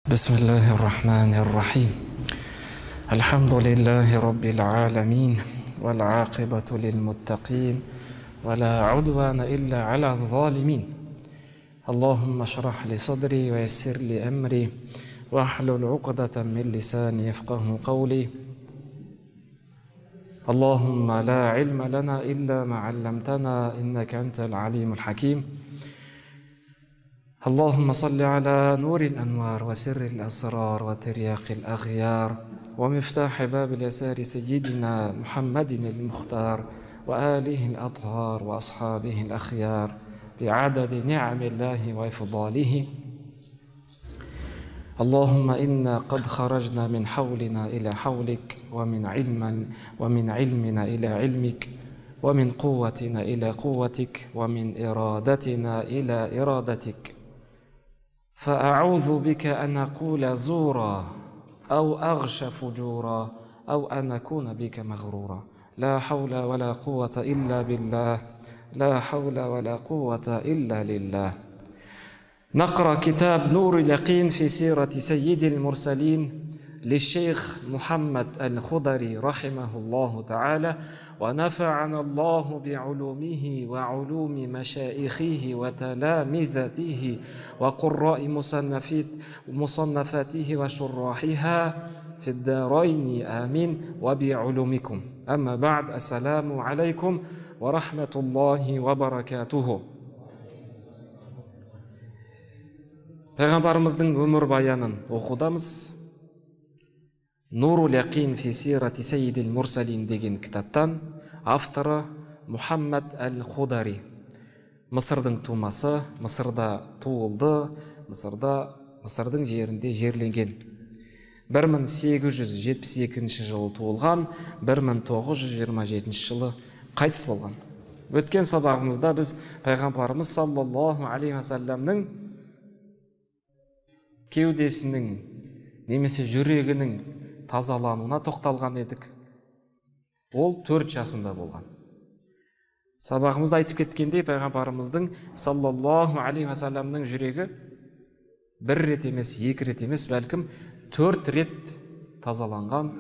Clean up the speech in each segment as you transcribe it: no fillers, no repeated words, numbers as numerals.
بسم الله الرحمن الرحيم. الحمد لله رب العالمين، والعاقبة للمتقين، ولا عدوان إلا على الظالمين. اللهم اشرح لي صدري ويسر لي أمري واحلل عقدة من لساني يفقه قولي. اللهم لا علم لنا إلا ما علمتنا إنك أنت العليم الحكيم. اللهم صل على نور الأنوار وسر الأسرار وترياق الأغيار ومفتاح باب اليسار سيدنا محمد المختار وآله الأطهار وأصحابه الأخيار بعدد نعم الله وإفضاله. اللهم إنا قد خرجنا من حولنا إلى حولك، ومن علمنا إلى علمك، ومن قوتنا إلى قوتك، ومن إرادتنا إلى إرادتك. فأعوذ بك أن أقول زورا أو أغش فجورا أو أن أكون بك مغرورا. لا حول ولا قوة إلا بالله، لا حول ولا قوة إلا لله. نقرأ كتاب نور اليقين في سيرة سيد المرسلين للشيخ محمد الخضري رحمه الله تعالى، ونفعنا الله بعلومه وعلوم مشايخه وتلامذته وقراء مصنفاته وشراحها في الدارين، آمين، وبعلومكم. أما بعد، السلام عليكم ورحمة الله وبركاته. Пайғамбарымыздың өмір баянын оқудамыз. Нурул яқин фи сирати сайидил мурсалин деген кітаптан, авторы Мұхаммад әл-Худари. Мысырдың тумасы, Мысырда туылды, Мысырдың жерінде жерленген. 1872 жылы туылған, 1927 жылы қайтыс болған. Өткен сабағымызда біз пайғамбарымыз саллаллаху алейхи уассаламның кеудесінің немесе жүрегінің тазалануына тоқталған едік. Ол 4 жасында болған. Сабағымызда айтып кеткендей, пайғамбарымыздың саллаллаху алейхи уассаламның жүрегі бір рет емес, екі рет емес, бәлкім 4 рет тазаланған,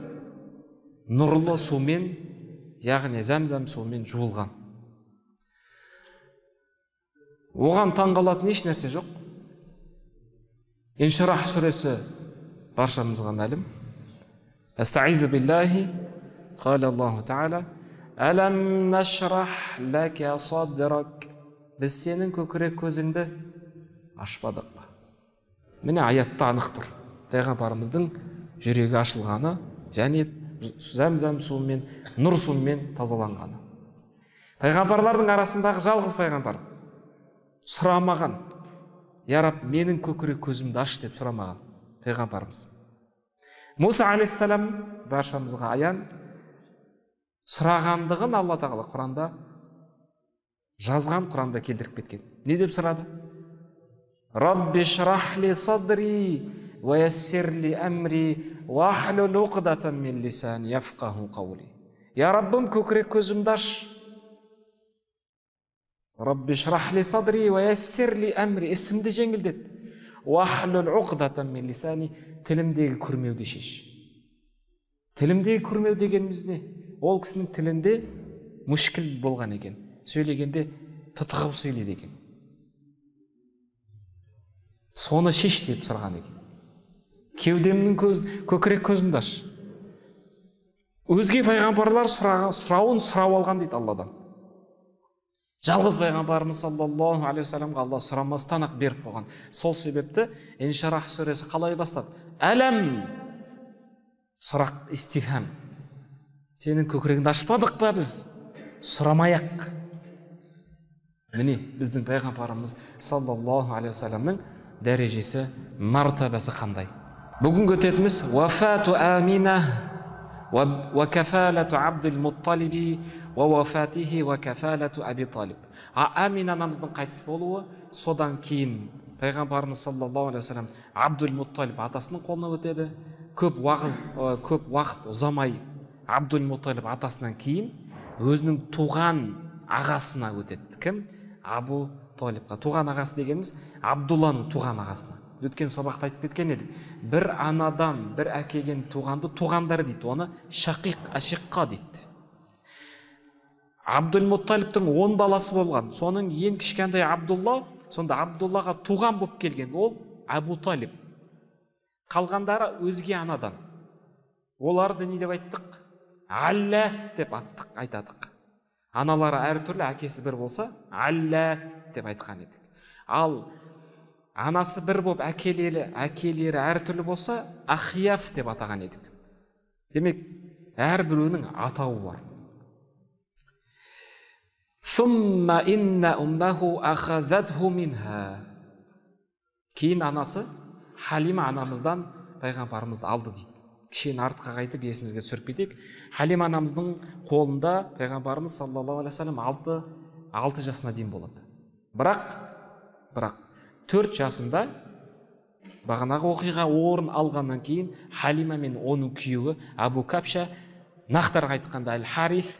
нұрлы сумен, яғни зәмзәм суымен жуылған. Оған таңғалатын еш нәрсе жоқ. Инширах сүресі баршамызға мәлім. Әстаизу биллахи, қала Аллаху тағала, Әләм нашрах ләкә садрак. Біз сенің көкірек көзіңді ашпадық па? Міне аятта анық тұр. Пайғамбарымыздың жүрегі ашылғаны және зәмзәм суымен, нұр суымен тазаланғаны. Пайғамбарлардың арасындағы жалғыз пайғамбар сұрамаған. Я Раб, менің көкірек көзімді аш деп сұрамаған пайғамбарымыз. Муса алейхиссалам баршамызға аян, сұрағандығын Алла тағала Құранда жазған, Құранда келтіріп кеткен. Не деп сұрады? Рабби шрах ли садри уа яссир ли амри уахлул уқдатан мин лисани яфқаху қаули. Я Раббым, көкірек көзімді аш. Рабби шрах ли садри уа яссир ли амри, ісімді жеңілдет. Уахлул уқдатан мин лисани, тілімдегі күрмеуді шеш. Тілімдегі күрмеу дегеніміз не? Ол кісінің тілінде мүшкіл болған екен. Сөйлегенде тұтығып сөйлейді екен. Соны шеш деп сұраған екен. Кеудемнің көкірек көзімді аш. Өзге пайғамбарлар сұрауын сұрап алған дейді Алладан. Жалғыз пайғамбарымыз саллаллаху алейхи уассаламға Алла сұрамастан ақ беріп қойған. Сол себепті Инширах сүресі қалай бастады? Әләм, сұрақ, истифхам. Сенің көкірегіңді ашпадық па біз? Сұрамай-ақ. Міне біздің пайғамбарымыз саллаллаху алейхи уассаламның дәрежесі, мартабасы қандай. Бүгінгі өтетіміз уафату Амина уа кафалату Абдул Мутталиби уа уафатихи уа кафалату Аби Талиб. Амина анамыздың қайтыс болуы, содан кейін пайғамбарымыз саллаллаху алейхи уассалам Абдул Мутталиб атасының қолына өтеді. Көп уақыт ұзамай Абдул Мутталиб атасынан кейін өзінің туған ағасына өтеді. Кім? Абу Талибқа. Туған ағасы дегеніміз Абдулланың туған ағасына. Өткен сабақта айтып кеткен едік. Бір анадан, бір әкеден туғанды туғандар дейді. Оны шақиқ, ашиққа дейді. Абдулмутталибтің 10 баласы болған. Соның ең кішкентай Абдулла, сонда Абдуллаға туған болып келген ол Абу Талиб. Қалғандары өзге анадан. Оларды не деп айттық? Аллат деп аттық, айтадық. Аналары әртүрлі, әкесі бір болса, аллат деп айтқан едік. Ал анасы бір болып, әкелері әртүрлі болса, ахияф деп атаған едік. Демек, әрбіреуінің атауы бар. Сумма инна уммаху ахазатху минха. Кейін анасы Халима анамыздан пайғамбарымызды алды дейді. Кішкене артқа қайтып есімізге түсіріп кетейік. Халима анамыздың қолында пайғамбарымыз саллаллаху алейхи уассалам 6 жасына дейін болады. Бірақ 4 жасында бағанағы оқиға орын алғаннан кейін Халима мен оның күйеуі Абу Капша, нақтырақ айтқанда Әл-Харис,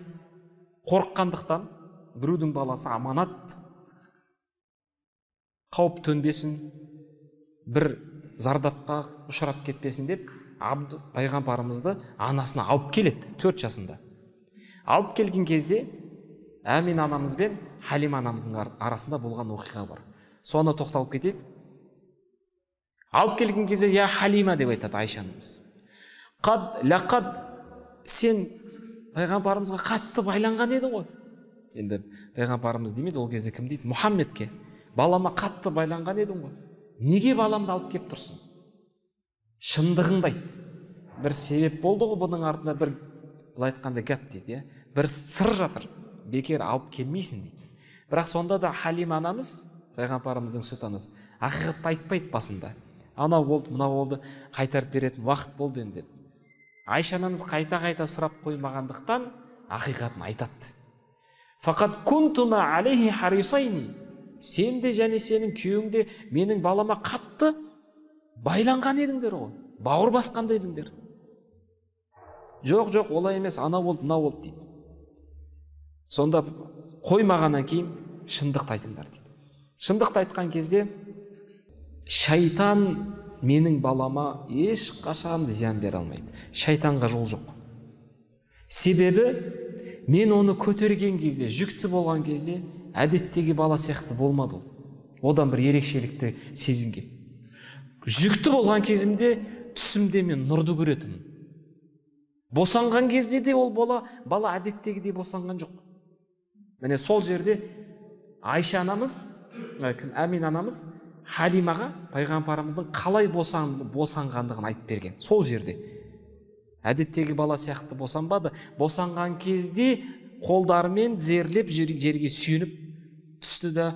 қорыққандықтан біреудің баласы аманат, қауіп төнбесін, бір зардапқа ұшырап кетпесін деп пайғамбарымызды анасына алып келеді 4 жасында. Алып келген кезде Әмин анамыз бен Халима анамыздың арасында болған оқиға бар. Соны тоқталып кетейік. Алып келген кезде я Халима деп айтады Айша анамыз. Қад лақад, сен пайғамбарымызға қатты байланған едің ғой. Енді пайғамбарымыз демейді, ол кезде кім дейді? Мұхаммедке. Балама қатты байланған едің ғой. Неге баламды алып кеп тұрсың? Шындығыңды айт. Бір себеп болды ғой бұның артында, бір былай айтқанда гәп дейді, иә? Бір сыр жатыр. Бекер алып келмейсің дейді. Бірақ сонда да Халима анамыз, пайғамбарымыздың сүт анасы, ақиқатты айтпайды басында. Анау болды, мынау болды, қайтарып беретін уақыт болды енді деп. Айша анамыз қайта-қайта сұрап қоймағандықтан ақиқатын айтады. Фақат кунтума алейхи харисайни. Сен де және сенің күйеуің де менің балама қатты байланған едіңдер ғой, бауыр басқанда едіңдер. Жоқ, жоқ, олай емес, анау болды, мынау болды дейді. Сонда қоймағаннан кейін шындықты айтыңдар дейді. Шындықты айтқан кезде шайтан менің балама ешқашан зиян бере алмайды. Шайтанға жол жоқ. Себебі мен оны көтерген кезде, жүкті болған кезде әдеттегі бала сияқты болмады ол. Одан бір ерекшелікті сезінген. Жүкті болған кезімде түсімде мен нұрды көретінмін. Босанған кезде де ол бала әдеттегідей босанған жоқ. Міне сол жерде Айша анамыз, Әмин анамыз Халимаға пайғамбарымыздың қалай босанғандығын айтып берген. Сол жерде әдеттегі бала сияқты босанбады. Босанған кезде қолдарымен тізерлеп жерге сүйеніп түсті да,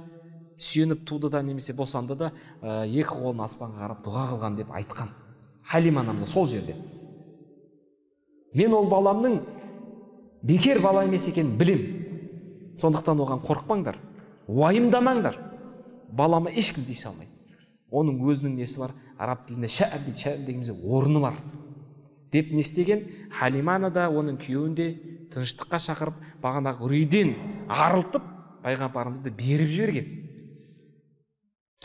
сүйеніп туды да, немесе босанды да, екі қолын аспанға қарап дұға қылған деп айтқан Халима анамыз сол жерде. Мен ол баламның бекер бала емес екенін білем. Сондықтан оған қорықпаңдар, уайымдамаңдар. Балама ешкім тиісе алмайды. Оның өзінің несі бар, араб тілінде шәәб дейді, шәәб дегенімізде орны бар деп не істеген? Халиманы да, оның күйеуін де тыныштыққа шақырып, бағанағы үрейден арылтып, пайғамбарымызды беріп жіберген.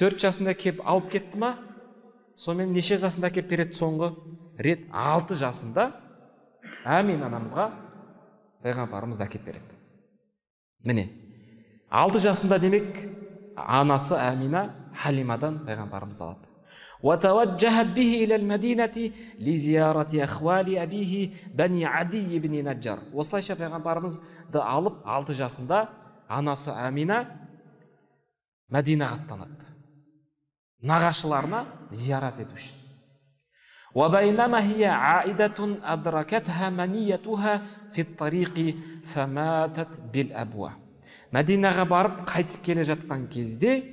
4 жасында кеп алып кетті ма? Сонымен неше жасында кеп береді соңғы рет? 6 жасында Әмин анамызға пайғамбарымызды әкеп береді. Міне, 6 жасында демек анасы Әмина Халимадан пайғамбарымызды алады. وتوجهت به إلى المدينة لزيارة أخوال أبيه بني عدي بن نجار. Осылайша пайғамбарымызды алып 6 жасында анасы Әмина Мәдинаға аттанады. Нағашыларына зиярат ету үшін. وبينما هي عائدة أدركتها منيتها في الطريق فماتت بالأبوة. Мәдинаға барып қайтып келе жатқан кезде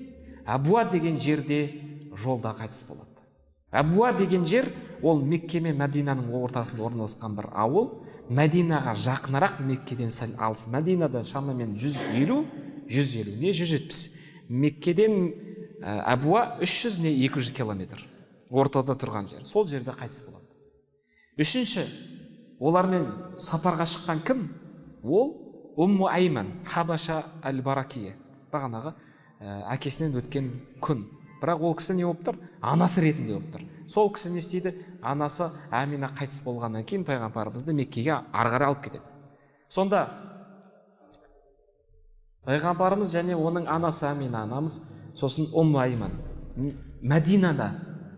Әбуа деген жерде жолда қайтыс болады. Әбуа деген жер ол Мекке мен Мәдинаның ортасында орналасқан бір ауыл. Мәдинаға жақынырақ, Меккеден сәл алыс. Мәдинадан шамамен 150, 150 не 170. Меккеден Әбуа 300 не 200 километр. Ортада тұрған жер. Сол жерде қайтыс болады. Үшінші, олармен сапарға шыққан кім? Ол Умму Айман, Хабаша әл-Баракия. Бағанағы әкесінен өткен күн. Бірақ ол кісі не болып тұр? Анасы ретінде болып тұр. Сол кісі не істейді? Анасы Әмина қайтыс болғаннан кейін пайғамбарымызды Меккеге ары қарай алып кетеді. Сонда пайғамбарымыз және оның анасы Әмина анамыз, сосын Умму Айман Мәдинада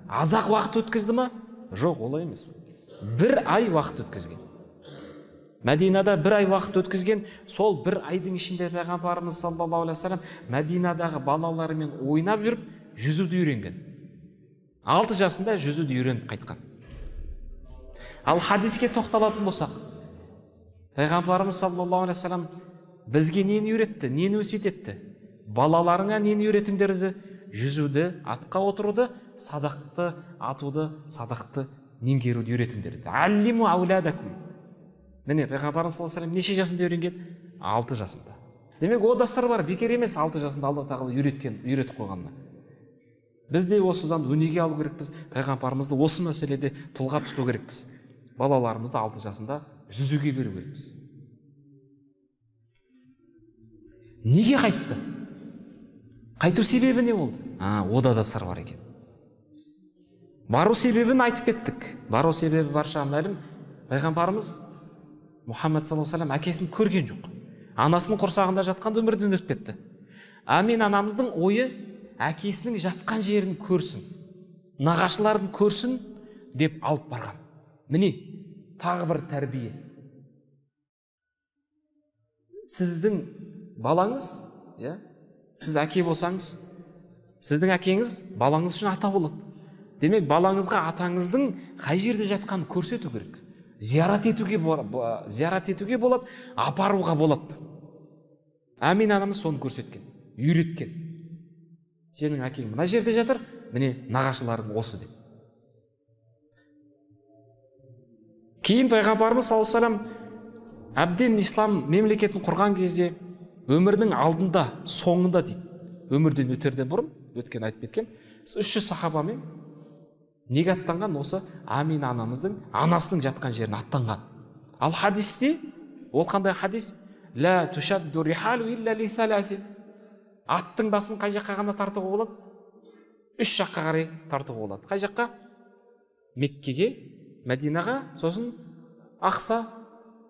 азақ уақыт өткізді ма? Жоқ, олай емес. Бір ай уақыт өткізген. Мәдинада бір ай уақыт өткізген. Сол бір айдың ішінде пайғамбарымыз саллаллаху алейхи уассалам Мәдинадағы балаларымен ойнап жүріп жүзуді үйренген. 6 жасында жүзуді үйреніп қайтқан. Ал хадиске тоқталатын болсақ, пайғамбарымыз саллаллаху алейхи уассалам бізге нені үйретті, нені өсиет етті? Балаларыңа нені үйретіңдер деді? Жүзуді, атқа отыруды, садақты атуды, садақты меңгеруді үйретіңдер деді. Аллиму ауладакум. Міне, пайғамбарымыз саллаллаху алейхи уассалам неше жасында үйренген? 6 жасында. Демек, о да сыр бар, бекер емес 6 жасында Алла тағала үйреткен, үйретіп қойғанына. Біз де осыдан өнеге алу керекпіз, пайғамбарымызды осы мәселеде тұлға тұту керекпіз. Балаларымызды 6 жасында жүзуге беру керекпіз. Неге қайтты? Қайту себебі не болды? Ода да сыр бар екен. Бару себебін айтып кеттік. Бару себебі барша мәлім. Пайғамбарымыз Мұхаммед саллаллаху алейхи уассалам әкесін көрген жоқ. Анасының құрсағында жатқанда өмірден өтіп кетті. Әмин анамыздың ойы әкесінің жатқан жерін көрсін, нағашыларын көрсін деп алып барған. Міне, тағы бір тәрбие. Сіздің балаңыз, иә, сіз әке болсаңыз, сіздің әкеңіз балаңыз үшін ата болады. Демек, балаңызға атаңыздың қай жерде жатқанын көрсету керек. Зиярат етуге болады, апаруға болады. Әмин анамыз соны көрсеткен, үйреткен. Сенің әкең мына жерде жатыр, міне нағашыларың осы деп. Кейін пайғамбарымыз саллаллаху алейхи уассалам әбден ислам мемлекетін құрған кезде өмірдің алдында, соңында дейді. Өмірден өтерден бұрын, өткен айтып кеткен, 300 сахабамен неге аттанған? Осы Амина анамыздың анасының жатқан жеріне аттанған. Ал хадисте, ол қандай хадис? Ла тушадду рихалу илля ли саласин. Аттың басын қай жаққа ғана тартуға болады? 3 жаққа қарай тартуға болады. Қай жаққа? Меккеге, Мәдинаға, сосын Ақса,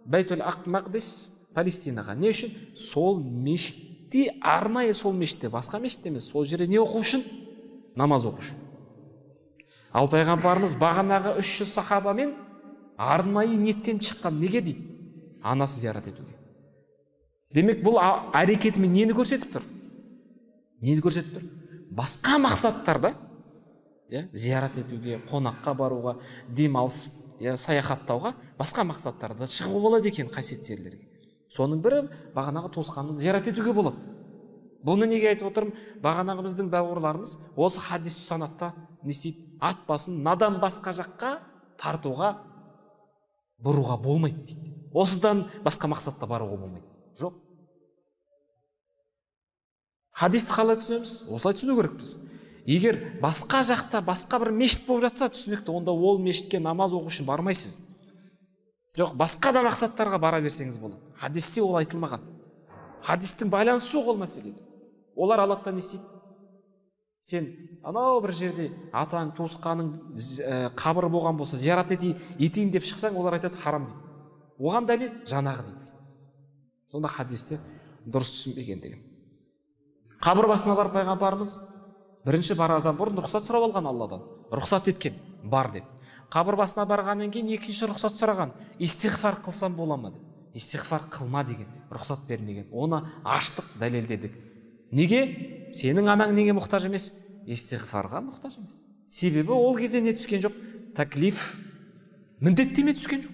Бәйтул Мақдис, Палестинаға. Не үшін? Сол мешітте, арнайы сол мешітте, басқа мешітте емес, сол жерде не оқу үшін? Намаз оқу үшін. Ал пайғамбарымыз бағанағы 300 сахабамен арнайы ниеттен шыққан. Неге дейді? Анасы зиярат етуге. Демек, бұл әрекетімен нені көрсетіп тұр? Нені көрсетіп тұр? Басқа мақсаттарда, зиярат етуге, қонаққа баруға, демалыс, саяхаттауға, басқа мақсаттарда шығуға болады екен қасиетті жерлерге. Соның бірі бағанағы туысқанды зиярат етуге болады. Бұны неге айтып отырмын? Бағанағы біздің бауырларымыз осы хадис санатта не істейді? Ат басын надан басқа жаққа тартуға, бұруға болмайды дейді. Осыдан басқа мақсатта баруға болмайды. Жоқ. Хадисті қалай түсінеміз? Осылай түсіну керекпіз. Егер басқа жақта басқа бір мешіт болып жатса, түсінікті, онда ол мешітке намаз оқу үшін бармайсыз. Жоқ, басқа да мақсаттарға бара берсеңіз болады. Хадисте ол айтылмаған. Хадистің байланысы жоқ ол мәселеде. Олар Аллаһтан не істейді? Сен анау бір жерде атаң, туысқаның қабірі болған болса, зиярат етейін деп шықсаң, олар айтады харам дейді. Оған дәлел жаңағы дейді. Сонда хадисті дұрыс түсінбегендігім. Қабір басына барып пайғамбарымыз бірінші барардан бұрын рұқсат сұрап алған Алладан. Рұқсат еткен, бар деп. Қабір басына барғаннан кейін екінші рұқсат сұраған. Истиғфар қылсам бола ма деп. Истиғфар қылма деген, рұқсат бермеген. Оны аштық, дәлелдедік. Неге? Сенің анаң неге мұқтаж емес? Истиғфарға мұқтаж емес. Себебі ол кезде не түскен жоқ? Таклиф, міндеттеме түскен жоқ.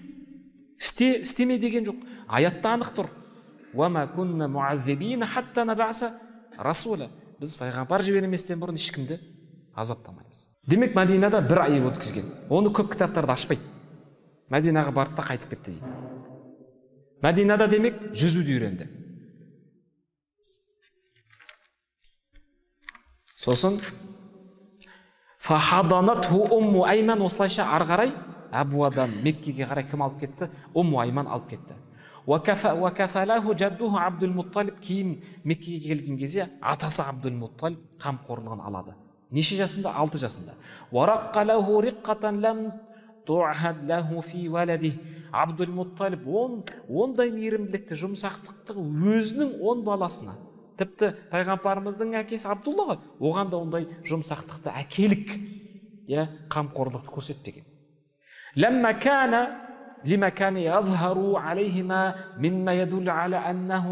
Істеме деген жоқ. Аятта анық тұр. Уа кунна муаззибина хатта набаса расула. Біз пайғамбар жіберместен бұрын ешкімді азаптамаймыз. Демек, Мәдинада бір ай өткізген. Оны көп кітаптарда ашпайды. Мәдинаға барды да қайтып кетті дейді. Мәдинада демек жүзуді үйренді. Сосын фахаданатху умму Айман, осылайша ары қарай Әбуадан Меккеге қарай кім алып кетті? Умму Айман алып кетті. Уакафалаху жаддуху Абдул Мутталиб, кейін Меккеге келген кезде атасы Абдул Мутталиб қамқорлығын алады. Неше жасында? 6 жасында. Абдул-Мутталиб ондай мейірімділікті, жұмсақтықты өзінің 10 баласына, тіпті пайғамбарымыздың әкесі Абдуллаға, оған да ондай жұмсақтықты, әкелік, қамқорлықты көрсетпеген. لما كان يظهر عليهما مما يدل على أنه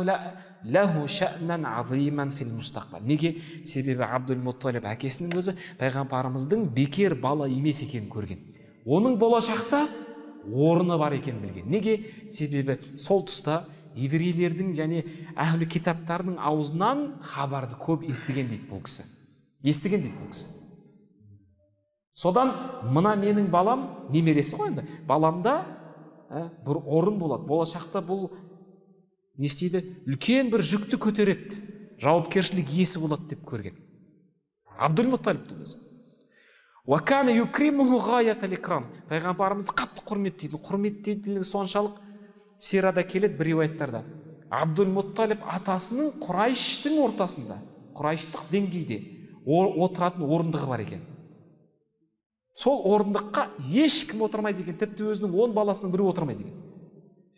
له شأنا عظيما في المستقبل. Неге? Себебі Абдул-Мутталиб әкесінің өзі пайғамбарымыздың бекер бала емес екенін көрген. Оның болашақта орны бар екенін білген. Неге? Себебі сол тұста еврейлердің және әһлі китаптардың аузынан хабарды көп естіген дейді бұл кісі. Естіген дейді бұл кісі. Содан мына менің балам, немересі ғой енді, баламда бір орын болады. Болашақта бұл не істейді? Үлкен бір жүкті көтереді, жауапкершілік иесі болады деп көрген. Абдул-Мутталибтің өзі. Пайғамбарымызды қатты құрметтейді. Құрметтейтіндігі соншалық, сирада келеді бір риуаяттарда. Абдул-Мутталиб атасының Құрайыштың ортасында, құрайыштық деңгейде отыратын орындығы бар екен. Сол орындыққа ешкім отырмайды екен, тіпті өзінің 10 баласының біреуі отырмайды екен.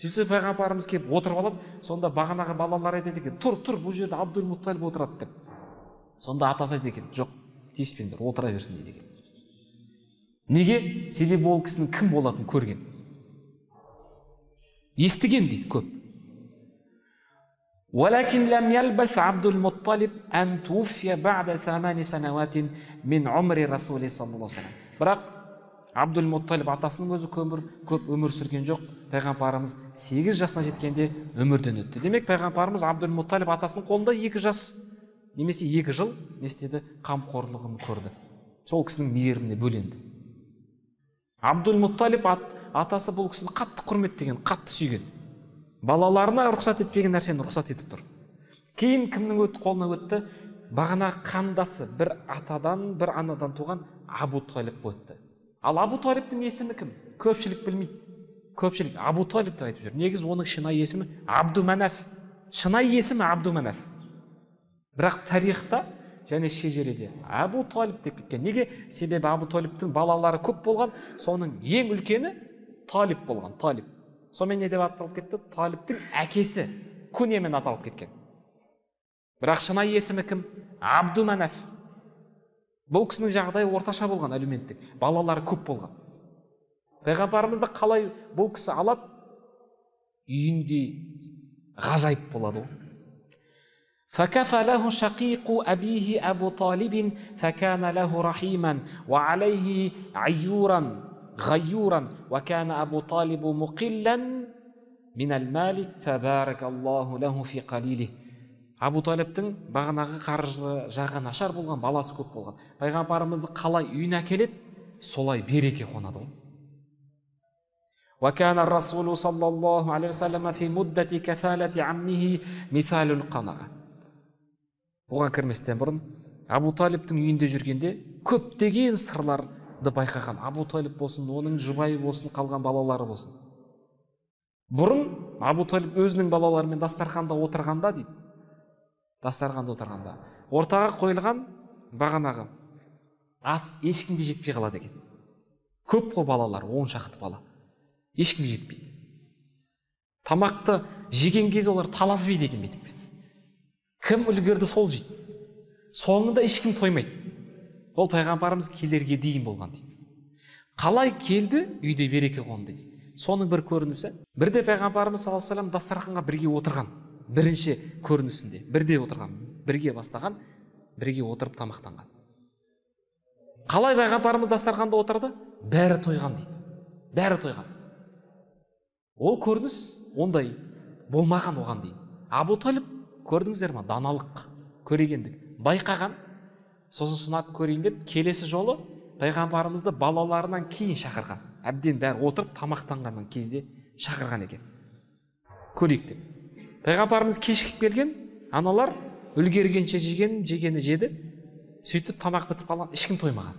Сөйтсе пайғамбарымыз келіп отырып алады, сонда бағанағы балалар айтады екен, тұр, тұр, бұл жерде Абдул-Мутталиб отырады деп. Сонда атасы айтады екен, жоқ, тиіспеңдер, отыра берсін дейді екен. Неге? Себебі ол кісінің кім болатынын көрген. Естіген дейді көп. ولكن لم يلبث عبد المطلب أن توفي بعد 8 سنوات من عمر رسول صلى الله عليه وسلم. Бірақ Абдул-Мутталиб атасының өзі көп өмір сүрген жоқ. Пайғамбарымыз 8 жасына жеткенде өмірден өтті. Демек, пайғамбарымыз Абдул-Мутталиб атасының қолында 2 жас немесе 2 жыл не істеді? Қамқорлығын көрді. Сол кісінің мейіріміне бөленді. Абдул-Мутталиб атасы бұл кісіні қатты құрметтеген, қатты сүйген. Балаларына рұқсат етпеген нәрсені рұқсат етіп тұр. Кейін кімнің қолына өтті? Бағана қандасы, бір атадан, бір анадан туған Абу Талиб өтті. Ал Абу Талибтің есімі кім? Көпшілік білмейді. Көпшілік Абу Талиб деп айтып жүр. Негізі оның шынайы есімі Абду-Манаф. Шынайы есімі Абду-Манаф. Бірақ тарихта және шежіреде Абу Талиб деп кеткен. Неге? Себебі Абу Талибтің балалары көп болған, соның ең үлкені Талиб болған, Талиб. Сонымен не деп аталып кетті? Талибтің әкесі күнемен аталып кеткен. Бірақ шынайы есімі кім? Абду-Манаф. Бұл кісінің жағдайы орташа болған, әлеуметтік. Балалары көп болған. Пайғамбарымызды қалай бұл кісі алады? Үйінде ғажайып болады ол. فكفله شقيق أبيه أبو طالب فكان له رحيما وعليه عيورا غيورا وكان أبو طالب مقلا من المال فبارك الله له في قليله. Абу Талибтің бағанағы қаржы жағы нашар болған, баласы көп болған. Пайғамбарымызды қалай үйіне әкеледі, солай береке қонады ғой. وكان الرسول صلى الله عليه وسلم في مدة كفالة عمه مثال القناعة. Бұған кірместен бұрын Абу Талибтің үйінде жүргенде көптеген сырларды байқаған. Абу Талиб болсын, оның жұбайы болсын, қалған балалары болсын. Бұрын Абу Талиб өзінің балаларымен дастарханда отырғанда дейді. Дастарханда отырғанда ортаға қойылған бағанағы ас ешкімге жетпей қалады екен. Көп қой балалар, 10 шақты бала. Ешкімге жетпейді. Тамақты жеген кезде олар таласпайды екен бүйтіп. Кім үлгерді сол жейді. Соңында ешкім тоймайды. Ол пайғамбарымыз келерге дейін болған дейді. Қалай келді, үйде береке қонды дейді. Соның бір көрінісі, бірде пайғамбарымыз саллаллаху алейхи вассалам дастарханға бірге отырған. Бірінші көрінісінде бірде отырған, бірге бастаған, бірге отырып тамақтанған. Қалай пайғамбарымыз дастарханда отырды? Бәрі тойған дейді. Бәрі тойған. Ол көрініс ондай болмаған оған дейін. Абу Талиб, көрдіңіздер ма, даналық, көрегендік, байқаған, сосын сынап көрейін деп келесі жолы пайғамбарымызды балаларынан кейін шақырған. Әбден бәрі отырып тамақтанғаннан кезде шақырған екен. Көрейік деп. Пайғамбарымыз кешігіп келген, аналар үлгергенше жеген, жегені жеді. Сөйтіп тамақ бітіп қалған, ешкім тоймаған.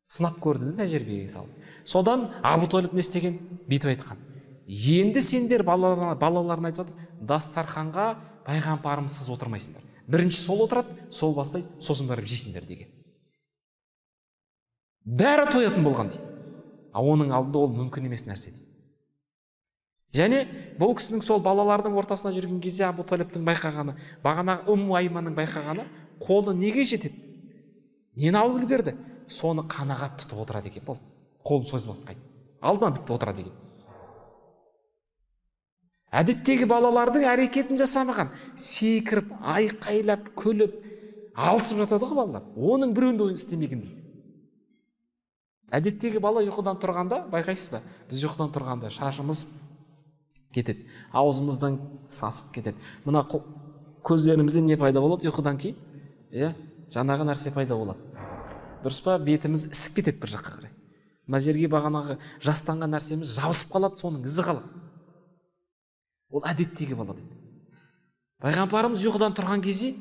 Сынап көрді, тәжірибеге салып. Содан Абу Талиб не істеген? Бүйтіп айтқан. Енді сендер балаларына айтып жатыр, дастарханға пайғамбарымсыз отырмайсыңдар. Бірінші сол отырады, сол бастайды, сосын барып жейсіңдер деген. Бәрі тоятын болған дейді. А оның алдында ол мүмкін емес нәрсе дейді. Және бұл кісінің сол балалардың ортасына жүрген кезде Абу Талиптің байқағаны, бағанағы Умму Айманның байқағаны, қолы неге жетеді? Нені алып үлгерді? Соны қанағат тұтып отырады екен. Болды. Қолын созып алды қайтып. Алдынан бітті отырады екен. Әдеттегі балалардың әрекетін жасамаған, секіріп, айқайлап, күліп, алысып жатады ғой балалар. Оның біреуін де істемеген дейді. Әдеттегі бала ұйқыдан тұрғанда, байқайсыз ба? Біз ұйқыдан тұрғанда шашымыз кетеді, аузымыздан сасық кетеді. Мына көздерімізден не пайда болады ұйқыдан кейін? Иә, жаңағы нәрсе пайда болады. Дұрыс па? Бетіміз ісіп кетеді бір жаққа қарай. Мына жерге бағанағы жастанған нәрсеміз жабысып қалады, соның ізі қалады. Ол әдеттегі бала дейді. Пайғамбарымыз ұйқыдан тұрған кезде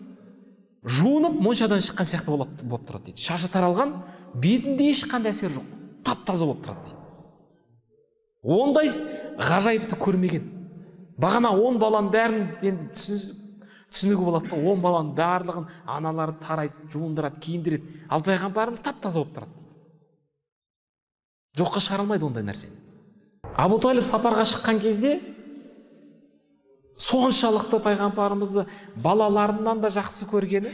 жуынып моншадан шыққан сияқты болып тұрады дейді. Шашы таралған, бетінде ешқандай әсер жоқ, тап-таза болып тұрады дейді. Ондай ғажайыпты көрмеген. Бағана 10 баланың бәрін енді түсінігі болады да, 10 баланың барлығын аналары тарайды, жуындырады, киіндіреді. Ал пайғамбарымыз тап-таза болып тұрады дейді. Жоққа шығара алмайды ондай нәрсені. Абу Талиб сапарға шыққан кезде соншалықты пайғамбарымызды балаларынан да жақсы көргені,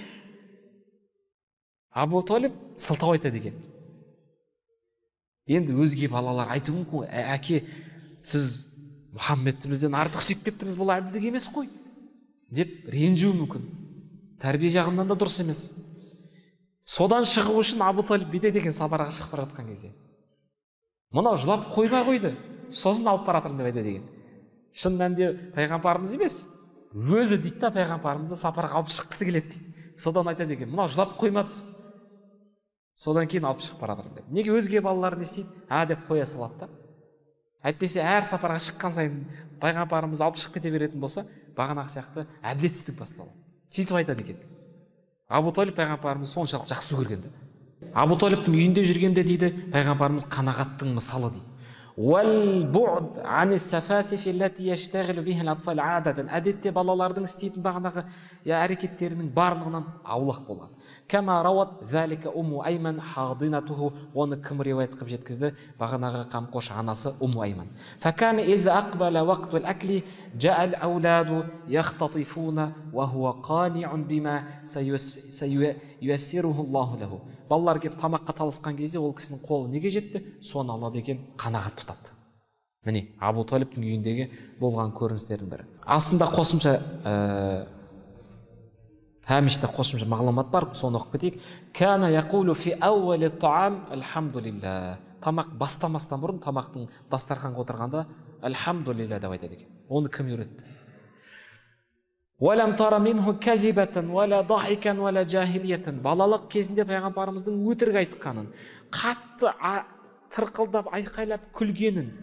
Абу Талиб сылтау айтады екен. Енді өзге балалар айтуы мүмкін, әке, сіз Мұхаммедті бізден артық сүйіп кеттіңіз, бұл әділдік емес қой деп ренжуі мүмкін. Тәрбие жағынан да дұрыс емес. Содан шығу үшін Абу Талиб бүйтеді екен сапарға шығып бара жатқан кезде. Мынау жылап қоймай қойды, сосын алып бара жатырмын деп айтады екен. Шын мәнінде пайғамбарымыз емес, өзі дейді да, пайғамбарымызды сапарға алып шыққысы келеді дейді. Содан айтады екен, мынау жылап қоймады, содан кейін алып шығып бара жатырмын деп. Неге өзге балалар не істейді? А деп қоя салады да. Әйтпесе әр сапарға шыққан сайын пайғамбарымыз алып шығып кете беретін болса, бағанағы сияқты әділетсіздік басталады. Сөйтіп айтады екен. Абу Талиб пайғамбарымызды соншалық жақсы көрген де. Абу Талибтің үйінде жүргенде дейді, пайғамбарымыз қанағаттың мысалы дейді. Әдетте балалардың істейтін бағанағы әрекеттерінің барлығынан аулақ болған. Оны кім риуаят қылып жеткізді? Бағанағы қамқоршы анасы Умму Айман. Балалар келіп тамаққа таласқан кезде ол кісінің қолы неге жетті? Соны алады екен, қанағат тұтады. Міне, Абу Талибтің үйіндегі болған көріністердің бірі. Астында қосымша Хәміште қосымша мағлұмат бар, соны оқып кетейік. Кана яқулу фи ауали таам альхамдулилля. Тамақ бастамастан бұрын тамақтың дастарханға отырғанда альхамдулилля деп айтады екен. Оны кім үйретті? Уалам тара минху казибатан уала дахикан уала жахилиятан. Балалық кезінде пайғамбарымыздың өтірік айтқанын, қатты тырқылдап айқайлап күлгенін,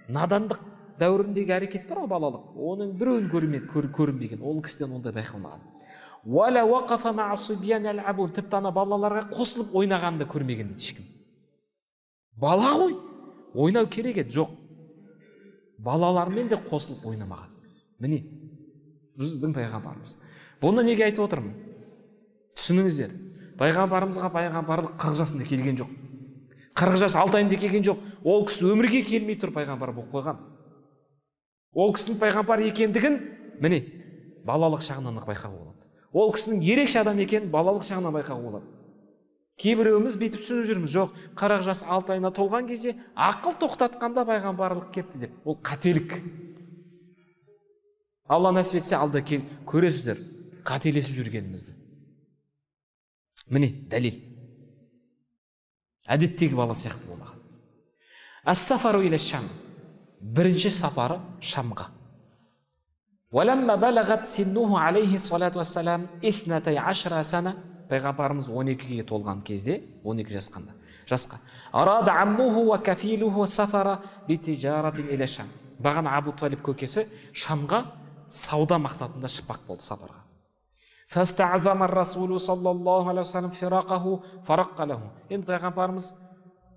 надандық дәуіріндегі әрекет бар ғой балалық, оның біреуін көрінбеген, ол кісіден ондай байқалмаған. Уала вақафа ма'a сибьян ял'абун. Тіпті ана балаларға қосылып ойнағанын да көрмеген дейді ешкім. Бала ғой, ойнау керек еді, жоқ. Балалармен де қосылып ойнамаған. Міне, біздің пайғамбарымыз. Бұны неге айтып отырмын? Түсініңіздер, пайғамбарымызға пайғамбарлық 40 жасында келген жоқ. 40 жас 6 айында келген жоқ. Ол кісі өмірге келмей тұр пайғамбар болып қойған. Ол кісінің пайғамбар екендігін міне балалық шағынан байқауға болады. Ол кісінің ерекше адам екенін балалық шағынан байқауға болады. Кейбіреуіміз бүйтіп түсініп жүрміз, жоқ, 40 жас 6 айына толған кезде ақыл тоқтатқанда пайғамбарлық кепті деп. Ол қателік. Алла нәсіп етсе, алда көресіздер қателесіп жүргенімізді. Міне дәлел. Әдеттегі бала сияқты болмаған. Ас-сафару иля Шам. Бірінші сапары Шамға. Уаламма балағат синнуху алейхи салату вассалам 12 сана. Пайғамбарымыз 12-ге толған кезде, 12 жасқа. Арада аммуху ва кафилуху сафара битижаратин иля Шам. Бағана Абу Талиб көкесі Шамға сауда мақсатында шықпақ болды сапарға. Фаста'зама ар-расулу саллаллаху алейхи вассалам фирақаху фараққа лаху. Енді пайғамбарымыз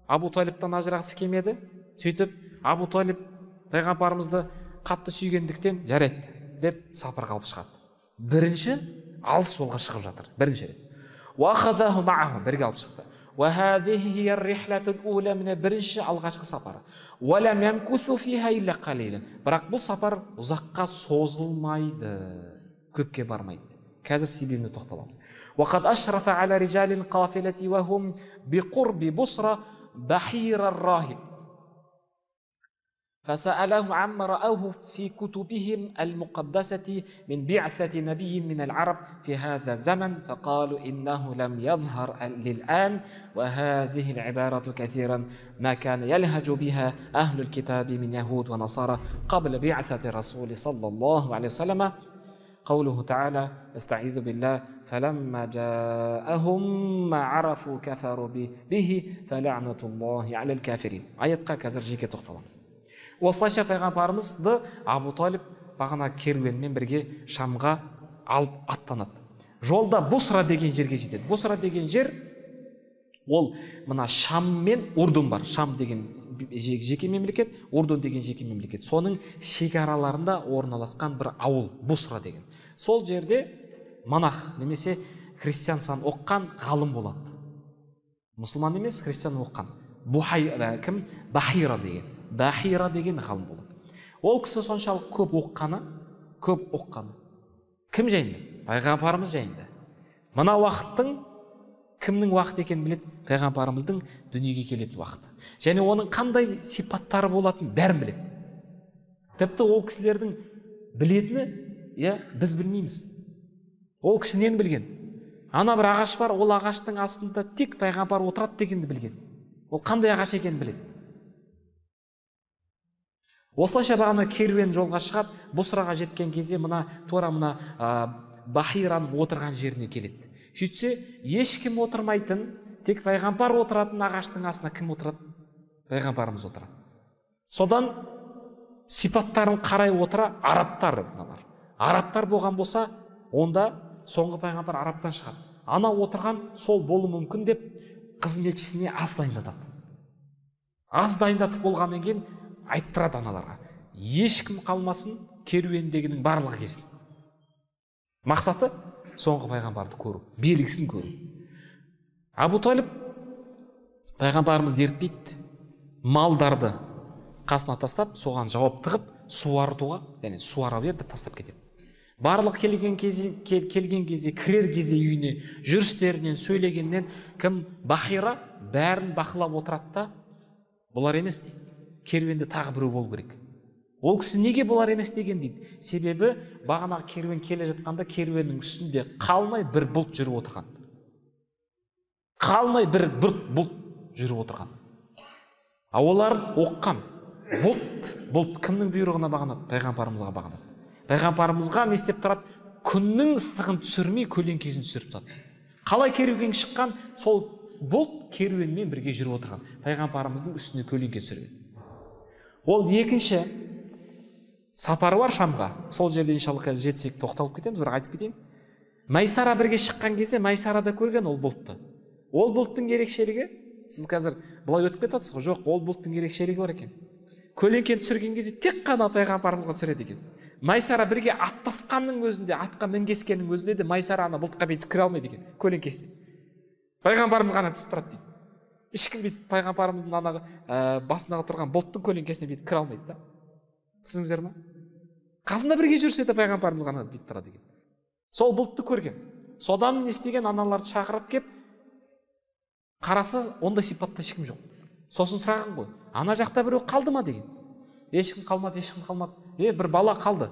Абу Талибтан ажырағысы келмеді. Сөйтіп Абу Талиб пайғамбарымызды қатты сүйгендіктен жарайды деп сапарға алып шығады. Бірінші алыс жолға шығып жатыр. Бірінші рет. Уахазаху мааху, бірге алып шықты. Міне бірінші алғашқы сапары. Бірақ бұл сапар ұзаққа созылмайды, көпке бармайды. Қазір себебіне тоқталамыз. وقد أشرف على رجال القافلة وهم بقرب بصرة بحير الراهب فسأله عما رأوه في كتبهم المقدسة من بعثة نبي من العرب في هذا الزمن فقالوا إنه لم يظهر للآن وهذه العبارة كثيرا ما كان يلهج بها أهل الكتاب من يهود ونصارى قبل بعثة الرسول صلى الله عليه وسلم. قوله تعالى استعيذ بالله فلما جاءهم ما عرفوا كفروا به فلعنة الله على الكافرين. Аятқа қазір жеке тоқталамыз. Осылайша пайғамбарымызды Абу Талиб бағана керуенмен бірге Шамға алып аттанады. Жолда Бусра деген жерге жетеді. Бусра деген жер ол мына Шам мен Урдун бар. Шам деген жеке мемлекет, Урдун деген жеке мемлекет. Соның шекараларында орналасқан бір ауыл Бусра деген. Сол жерде монах немесе христианствоны оққан ғалым болады. Мұсылман емес, христиан оққан. Кім? Бахира деген. Бахира деген ғалым болады. Ол кісі соншалық көп оққаны, көп оққаны. Кім жайында? Пайғамбарымыз жайында. Мына уақыттың кімнің уақыты екенін біледі? Пайғамбарымыздың дүниеге келетін уақыты. Және оның қандай сипаттары болатынын бәрін біледі. Тіпті ол кісілердің білетіні, иә, біз білмейміз. Ол кісі нені білген? Ана бір ағаш бар, ол ағаштың астында тек пайғамбар отырады дегенді білген. Ол қандай ағаш екенін біледі. Осылайша бағана керуен жолға шығады, Бусраға жеткен кезде мына тура мына Бахираның отырған жеріне келеді. Сөйтсе, ешкім отырмайтын, тек пайғамбар отыратын ағаштың астына кім отырады? Пайғамбарымыз отырады. Содан сипаттарын қарай отыра арабтар мыналар. Арабтар болған болса, онда соңғы пайғамбар арабтан шығады. Ана отырған сол болуы мүмкін деп қызметшісіне ас дайындатады. Ас дайындатып болғаннан кейін айттырады аналарға. Ешкім қалмасын, керуендегінің барлығы келсін. Мақсаты соңғы пайғамбарды көру, белгісін көру. Абу Талиб пайғамбарымызды ертпейді, малдарды қасына тастап, соған жауап тығып, суартуға, яғни суара бер деп тастап кетеді. Барлық келген кезде, кірер кезде үйіне, жүрістерінен, сөйлегеннен кім Бахира бәрін бақылап отырады да, бұлар емес дейді. Керуенде тағы біреу болу керек. Ол кісі неге бұлар емес деген дейді. Себебі бағанағы керуен келе жатқанда керуеннің үстінде қалмай бір бұлт жүріп отырған. Қалмай бір бұлт жүріп отырған. А олар оққан. Бұлт кімнің бұйрығына бағынады? Пайғамбарымызға бағынады. Пайғамбарымызға не істеп тұрады? Күннің ыстығын түсірмей, көлеңкесін түсіріп тастады. Қалай керуен шыққан, сол бұлт керуенмен бірге жүріп отырған. Пайғамбарымыздың үстіне көлеңке түсірген. Ол екінші сапары бар Шамға. Сол жерде иншалла қазір жетсек тоқталып кетеміз, бірақ айтып кетейін. Майсара бірге шыққан кезде Майсарада көрген ол бұлтты. Ол бұлттың ерекшелігі, сіз қазір былай өтіп кетесіз ғой, жоқ, ол бұлттың ерекшелігі бар екен. Көлеңкені түсірген кезде тек қана пайғамбарымызға түсіреді екен. Майсара бірге аттасқанның өзінде, атқа мінгескеннің өзінде де Майсара ана бұлтқа бүйтіп кіре алмайды екен, көлеңкесіне. Пайғамбарымыз ғана түсіп тұрады дейді. Ешкім бүйтіп пайғамбарымыздың анағы басындағы тұрған бұлттың көлеңкесіне бүйтіп кіре алмайды да. Түсіндіңіздер ма? Қасында бірге жүрсе де пайғамбарымыз ғана бүйтіп тұрады екен. Сол бұлтты көрген. Содан не істеген, аналарды шақырып кеп, қараса, ондай сипатта ешкім жоқ. Сосын сұраған ғой, ана жақта біреу қалды ма деген. Ешкім қалмады, ешкім қалмады. Бір бала қалды.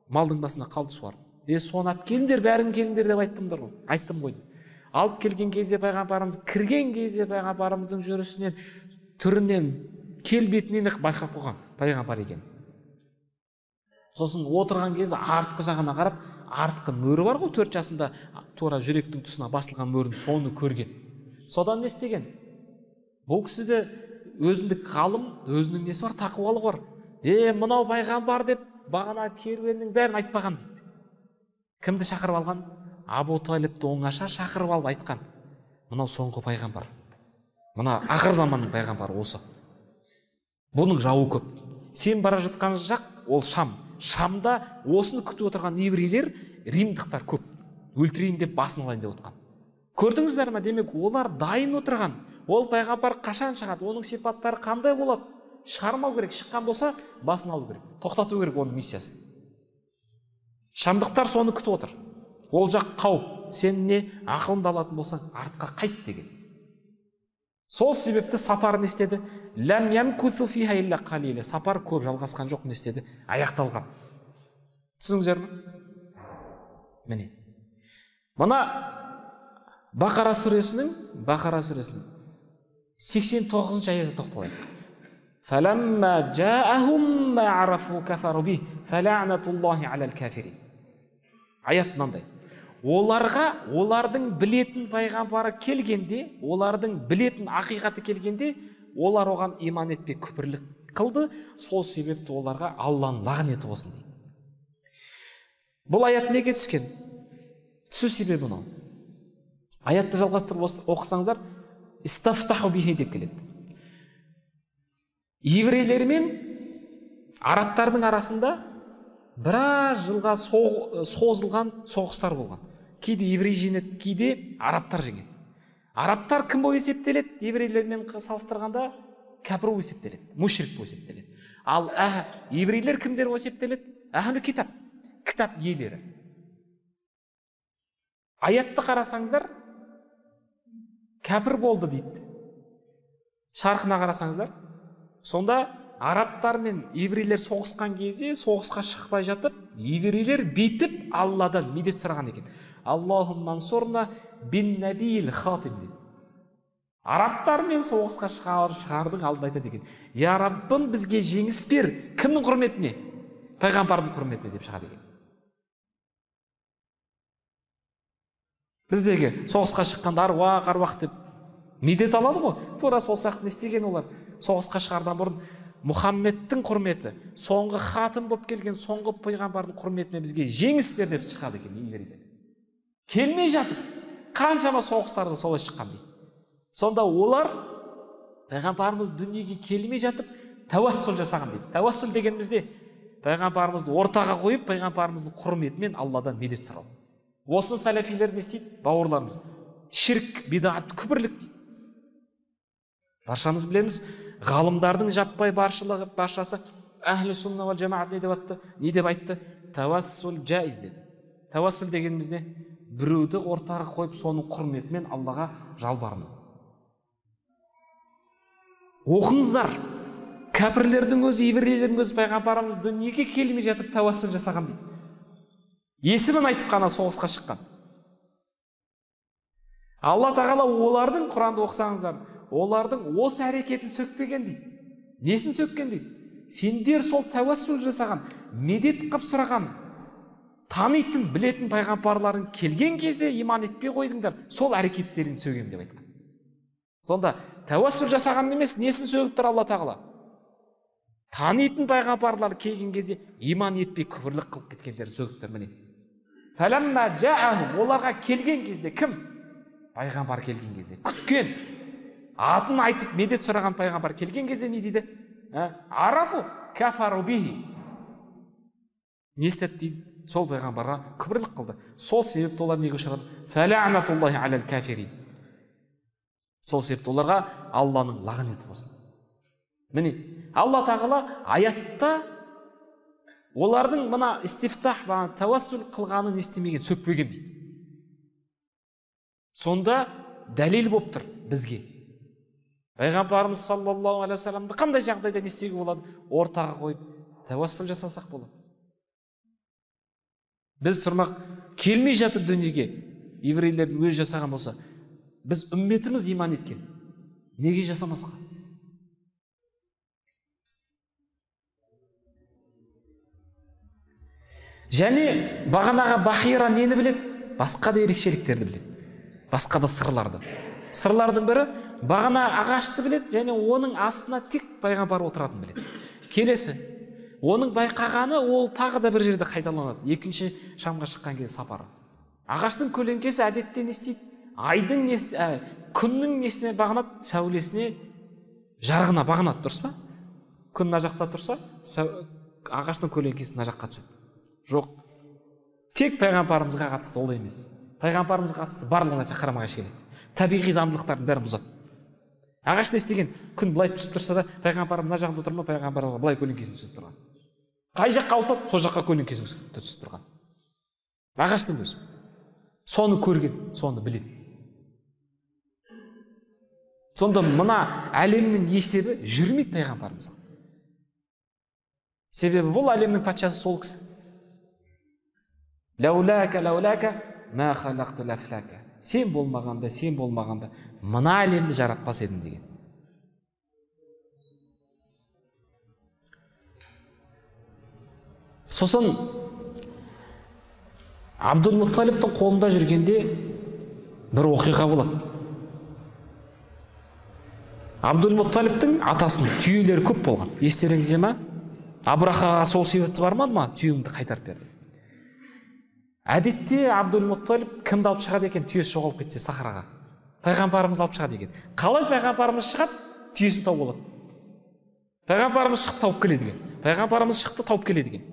Малдың басында қалды суарып. Соны алып келіңдер, бәрін келіңдер деп айттымдар ғой. Айттым ғой дейді. Алып келген кезде пайғамбарымыз кірген кезде пайғамбарымыздың жүрісінен, түрінен, келбетінен байқап қойған пайғамбар екен. Сосын отырған кезде артқы жағына қарап, артқы мөрі бар ғой, 4 жасында тура жүректің тұсына басылған мөрін, соны көрген. Содан не істеген? Бұл кісі де өзіндік ғалым, өзінің несі бар, тақуалық бар. Мынау пайғамбар деп бағана керуеннің бәрін айтпаған дейді. Кімді шақырып алған? Абу Талибті оңаша шақырып алып айтқан. Мынау соңғы пайғамбар. Мына ақыр заманның пайғамбары осы. Бұның жауы көп. Сен бара жатқан жақ ол Шам. Шамда осыны күтіп отырған еврейлер, римдықтар көп. Өлтірейін деп басын алайын деп отқан. Көрдіңіздер ме? Демек, олар дайын отырған. Ол пайғамбар қашан шығады, оның сипаттары қандай болады? Шығармау керек, шыққан болса, басын алу керек, тоқтату керек оның миссиясын. Шамдықтар соны күтіп отыр. Ол жақ қауіп, сен не ақылыңды алатын болсаң, артқа қайт деген. Сол себепті сапар не істеді? Ләм ямкусу фиха илля қалила. Сапар көп жалғасқан жоқ, не істеді? Аяқталған. Түсіндіңіздер ме? Міне. Мына Бақара сүресінің 89-шы аятына тоқталайық. Фәләммә жаахум ма арафу кафару бих, фәләнатуллахи алал кафирин. Аят мынандай. Оларға, олардың білетін пайғамбары келгенде, олардың білетін ақиқаты келгенде, олар оған иман етпей күпірлік қылды, сол себепті оларға Алланың лағнеті болсын дейді. Бұл аят неге түскен? Түсу себебі мынау. Аятты жалғастырып оқысаңыздар, истафтаху бихи деп келеді. Еврейлер мен арабтардың арасында біраз жылға созылған соғыстар болған. Кейде еврей жеңеді, кейде арабтар жеңеді. Арабтар кім болып есептеледі? Еврейлермен салыстырғанда кәпір болып есептеледі, мушрик болып есептеледі. Ал еврейлер кімдер болып есептеледі? Әхлі китап, кітап иелері. Аятты қарасаңыздар, кәпір болды дейді. Шарқына қарасаңыздар, сонда арабтар мен еврейлер соғысқан кезде, соғысқа шықпай жатып, еврейлер бүйтіп Алладан медет сұраған екен. Аллахумма ансурна бин набиил хатим дейді. Арабтар мен соғысқа шығардың алдында айтады екен. Я Раббым, бізге жеңіс бер. Кімнің құрметіне? Пайғамбардың құрметіне деп шығады екен. Біздегі соғысқа шыққанда аруақ, аруақ деп медет алады ғой. Тура сол сияқты не істеген олар? Соғысқа шығардан бұрын Мұхаммедтің құрметі, соңғы хатым болып келген соңғы пайғамбардың құрметіне бізге жеңіс бер деп шығады екен еврейлер. Келмей жатып, қаншама соғыстарда солай шыққан дейді. Сонда олар пайғамбарымыз дүниеге келмей жатып тәуассул жасаған дейді. Тәуассул дегенімізде пайғамбарымызды ортаға қойып, пайғамбарымыздың құрметімен Алладан медет сұрау. Осыны сәләфилер не істейді? Бауырларымыз. Ширк, бидат, күпірлік дейді. Баршамыз білеміз, ғалымдардың жаппай баршылығы, баршасы әхлі сунна уал жамаат не деп атты? Не деп айтты? Тәуассул жайыз деді. Тәуассул дегеніміз не? Біреуді ортаға қойып, соның құрметімен Аллаға жалбарыну. Оқыңыздар, кәпірлердің өзі, еврейлердің өзі пайғамбарымыз дүниеге келмей жатып тәуассул жасаған дейді. Есімін айтып қана соғысқа шыққан. Алла тағала олардың, Құранды оқысаңыздар, олардың осы әрекетін сөкпеген дейді. Несін сөккен дейді? Сендер сол тәуассул жасаған, медет қып сұраған, танитын, білетін пайғамбарларың келген кезде иман етпей қойдыңдар, сол әрекеттерін сөгем деп айтқан. Сонда тәуассул жасаған емес, несін сөгіп тұр Алла тағала? Танитын пайғамбарлар келген кезде иман етпей күпірлік қылып кеткендерін сөгіп тұр. Міне. Фәләммә жаахум, оларға келген кезде кім? Пайғамбар келген кезде, күткен, атын айтып медет сұраған пайғамбар келген кезде не дейді? Арафу кафару бихи. Не істеді дейді? Сол пайғамбарға күпірлік қылды. Сол себепті олар неге ұшырады? Фәләнатуллахи алал кафирин. Сол себепті оларға Алланың лағнеті болсын. Міне, Алла тағала аятта олардың мына истифтах, тәуассул қылғанын істемеген, сөкпеген дейді. Сонда дәлел болып тұр бізге. Пайғамбарымыз саллаллаху алейхи уассаламды қандай жағдайда не істеуге болады? Ортаға қойып тәуассул жасасақ болады. Біз тұрмақ келмей жатып дүниеге еврейлердің өзі жасаған болса, біз үмметіміз иман еткен. Неге жасамасқа? Және бағанағы Бахира нені біледі? Басқа да ерекшеліктерді біледі. Басқа да сырларды. Сырлардың бірі бағана ағашты біледі, және оның астына тек пайғамбар отыратын біледі. Келесі, оның байқағаны ол тағы да бір жерде қайталанады. Екінші Шамға шыққан кезде сапары. Ағаштың көлеңкесі әдетте не істейді? Айдың несі, күннің несіне бағынады? Сәулесіне, жарығына бағынады, дұрыс па? Күн мына жақта тұрса, ағаштың көлеңкесі мына жаққа түседі. Жоқ. Тек пайғамбарымызға қатысты ол емес. Пайғамбарымызға қатысты барлық нәрсе қарама-қайшы келеді. Табиғи заңдылықтардың бәрін бұзады. Ағаш не істеген? Күн былай түсіп тұрса да, пайғамбар мына жағында тұр ма, пайғамбарға былай көлеңкесін түсіп тұрған. Қай жаққа ауысады, сол жаққа көлеңкесін түсіп тұрған. Ағаштың өзі. Соны көрген, соны біледі. Сонда мына әлемнің есебі жүрмейді пайғамбарымызға. Себебі бұл әлемнің патшасы сол кісі. Ләуләка, ләуләка, мә халақту ләфләка. Сен болмағанда, сен болмағанда мына әлемді жаратпас едім деген. Сосын Абдул-Мутталибтің қолында жүргенде бір оқиға болады. Абдул-Мутталибтің атасының түйелері көп болған. Естеріңізде ма? Абрахаға сол себепті бармады ма? Түйеңді қайтарып берді. Әдетте Абдул-Мутталиб кімді алып шығады екен, түйесі жоғалып кетсе сахараға? Пайғамбарымызды алып шығады екен. Қалай пайғамбарымыз шығады? Түйесін тауып алады. Пайғамбарымыз шықты, тауып келеді екен. Пайғамбарымыз шықты, тауып келеді екен.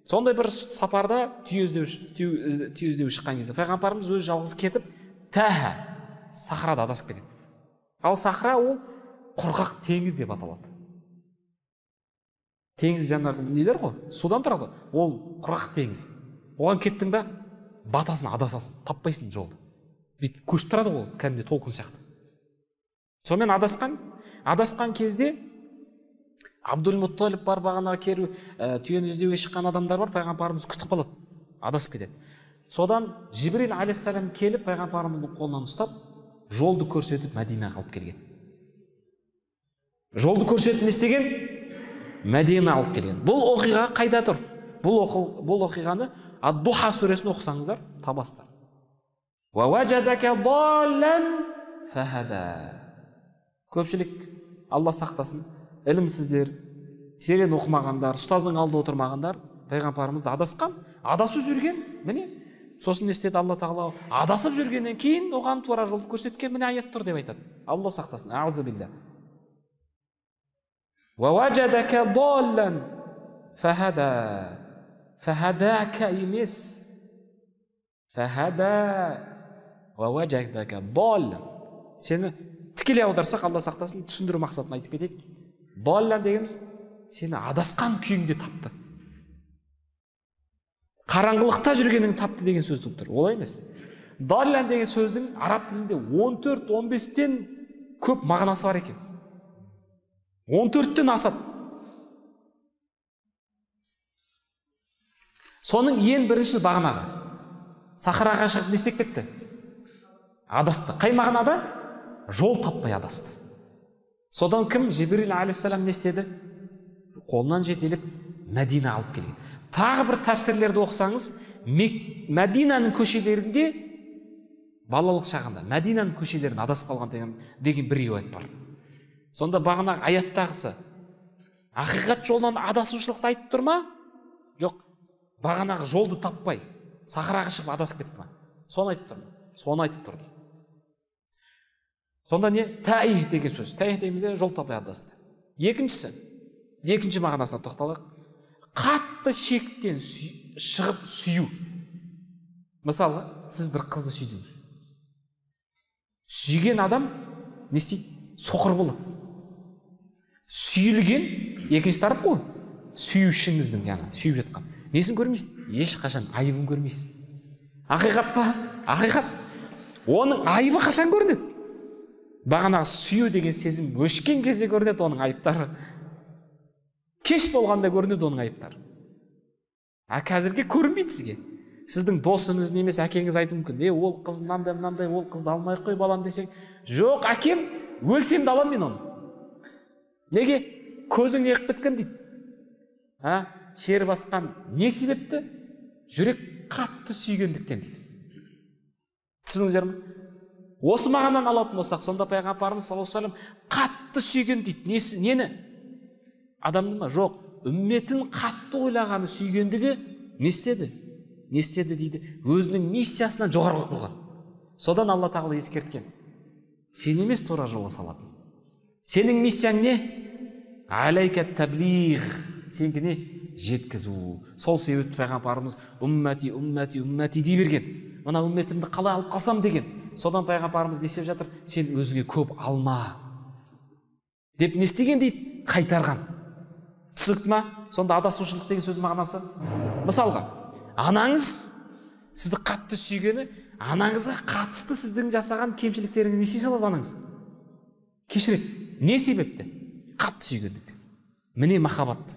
Сондай бір сапарда түйе іздеу шыққан кезде пайғамбарымыз өзі жалғыз кетіп, тәһә сахарада адасып кетеді. Ал сахара ол құрғақ теңіз деп аталады. Теңіз жаңағы нелер ғой, судан тұрады. Ол құрғақ теңіз. Оған кеттің бе, батасың, адасасың, таппайсың жолды. Бүйтіп көшіп тұрады ғой, кәдімгідей толқын сияқты. Сонымен адасқан кезде Абдул-Мутталиб бар, бағанағы керу, түйені іздеуге шыққан адамдар бар, пайғамбарымыз күтіп қалады, адасып кетеді. Содан Жибрил алейхиссалам келіп, пайғамбарымыздың қолынан ұстап, жолды көрсетіп Мәдинаға алып келген. Жолды көрсетіп не істеген? Мәдина алып келген. Бұл оқиға қайда тұр? Бұл оқиғаны Ад-Духа сүресін оқысаңыздар, табасыздар. Көпшілік, Алла сақтасын, ілімсіздер, терең оқымағандар, ұстаздың алдында отырмағандар, пайғамбарымызды адасқан, адасып жүрген, міне. Сосын не істеді Алла тағала? Адасып жүргеннен кейін оған тура жолды көрсеткен міне аят тұр деп айтады. Алла сақтасын. Аузу билля. Фахадака емес. Фахада уа-ваджадака даллан. Сені тікелей аударсақ, Алла сақтасын, түсіндіру мақсатын айтып кетейік. Даллан дегеніміз сені адасқан күйіңде тапты. Қараңғылықта жүргенің тапты деген сөз болып тұр. Олай емес. Даллан деген сөздің араб тілінде 14-15-тен көп мағынасы бар екен. 14-тен асады. Соның ең бірінші бағанағы. Сахараға шығып не істеп кетті? Адасты. Қай мағынада? Жол таппай адасты. Содан кім? Жибрил алейхиссалам не істеді? Қолынан жетелеп Мәдина алып келген. Тағы бір тәпсірлерді оқысаңыз, Мәдинаның көшелерінде балалық шағында Мәдинаның көшелерін адасып қалған деген бір риуаят бар. Сонда бағанағы аяттағысы ақиқат жолынан адасушылықты айтып тұр ма? Жоқ, бағанағы жолды таппай сахараға шығып адасып кетті ма? Соны айтып тұр ма? Соны айтып тұр дейді. Сонда не? Тәих деген сөз. Тәих дейміз, жол таппай адасты. Екіншісі, екінші мағынасына тоқталайық. Қатты шектен шығып сүю. Мысалы, сіз бір қызды сүйдіңіз. Сүйген адам не істейді? Соқыр болады. Сүйілген екінші тарап қой. Сүюшіңіздің, яғни сүйіп жатқан. Несін көрмейсіз? Ешқашан айыбын көрмейсіз. Ақиқат па? Ақиқат. Оның айыбы қашан көрінеді? Бағанағы сүю деген сезім өшкен кезде көрінеді оның айыптары. Кеш болғанда көрінеді оның айыптары. А қазірге көрінбейді сізге. Сіздің досыңыз немесе әкеңіз айтуы мүмкін. Ол қыз мынандай, мынандай, ол қызды алмай қой балам десең, жоқ, әкем, өлсем де алам мен оны. Неге? Көзің неғып біткен дейді. А, шер басқан не себепті? Жүрек қатты сүйгендіктен дейді. Түсіндіңіздер ме? Осы мағынаны алатын болсақ, сонда пайғамбарымыз саллаллаху алейхи вассалам қатты сүйген дейді. Несі, нені? Адамды ма? Жоқ, үмметін қатты ойлағаны сүйгендігі не істеді? Не істеді дейді? Өзінің миссиясынан жоғары қойып қойған. Содан Алла тағала ескерткен. Сен емес тура жолға салатын. Сенің миссияң не? Алейка таблиғ. Сенікі не? Жеткізу. Сол себепті пайғамбарымыз уммати, уммати, уммати дей берген. Мына үмметімді қалай алып қалсам деген. Содан пайғамбарымыз не істеп жатыр? Сен өзіңе көп алма деп не істеген дейді? Қайтарған. Түсінікті ма? Сонда адасушылық деген сөз мағынасы. Мысалға, анаңыз сізді қатты сүйгені, анаңызға қатысты сіздің жасаған кемшіліктеріңізді не істей салады анаңыз? Кешіреді. Не себепті? Қатты сүйгендіктен. Міне махаббат.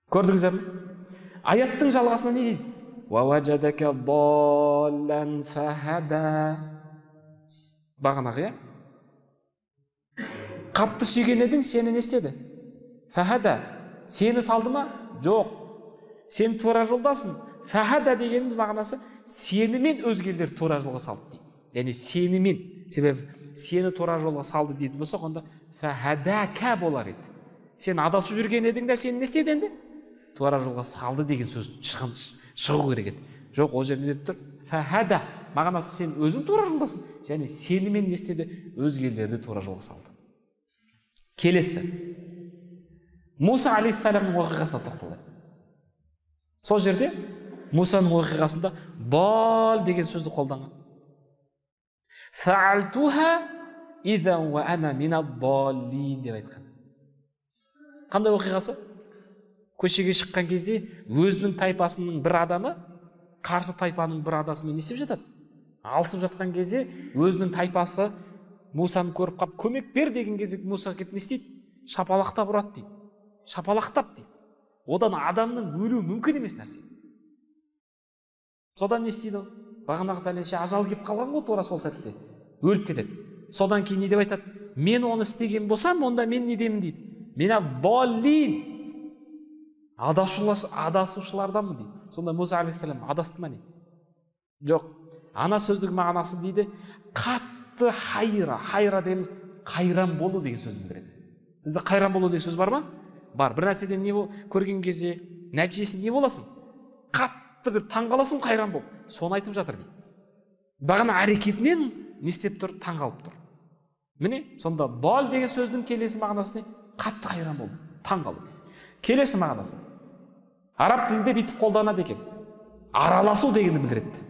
Көрдіңіздер ме? Аяттың жалғасында не дейді? Бағанағы, иә? Қатты сүйген едің, сені не істеді? Фахада. Сені салды ма? Жоқ. Сен тура жолдасың. Фахада дегеніміз мағынасы сенімен өзгелер тура жолға салды дейді. Яғни сенімен. Себебі сені тура жолға салды дейтін болсақ, онда фахадака болар еді. Сен адасып жүрген едің де, сені не істеді енді? Тура жолға салды деген сөз шығу керек еді. Жоқ, ол жерде не деп тұр? Фахада. Мағынасы сен өзің тура жолдасың, және сенімен не істеді? Өзгелерді тура жолға салды. Келесі. Муса алейхиссаламның оқиғасына тоқталайық. Сол жерде Мусаның оқиғасында дал деген сөзді қолданған. Фаалтуха изан уа ана минад-даллин деп айтқан. Қандай оқиғасы? Көшеге шыққан кезде өзінің тайпасының бір адамы қарсы тайпаның бір адамымен не істеп жатады? Алысып жатқан кезде өзінің тайпасы Мусаны көріп қап, көмек бер деген кезде Муса келіп не істейді? Шапалақтап ұрады дейді. Шапалақтап дейді. Одан адамның өлуі мүмкін емес нәрсе. Содан не істейді ол? Бағанағы пәленше ажал келіп қалған ғой тура сол сәтте. Өліп кетеді. Содан кейін не деп айтады? Мен оны істеген болсам, онда мен не деймін дейді. Мен даллин. Адасушыларданмын дейді. Сонда Муса алейхиссалам адасты ма не? Жоқ. Ана сөздік мағынасы дейді, қатты хайра. Хайра дегеніміз қайран болу деген сөзді білдіреді. Бізде қайран болу деген сөз бар ма? Бар. Бір нәрседен не көрген кезде нәтижесі не боласың? Қатты бір таңғаласың, қайран болып. Соны айтып жатыр дейді. Бағана әрекетінен не істеп тұр? Таңғалып тұр. Міне, сонда дал деген сөздің келесі мағынасы не? Қатты қайран болу, таңғалу. Келесі мағынасы. Араб тілінде бүйтіп қолданады екен. Араласу дегенді білдіреді.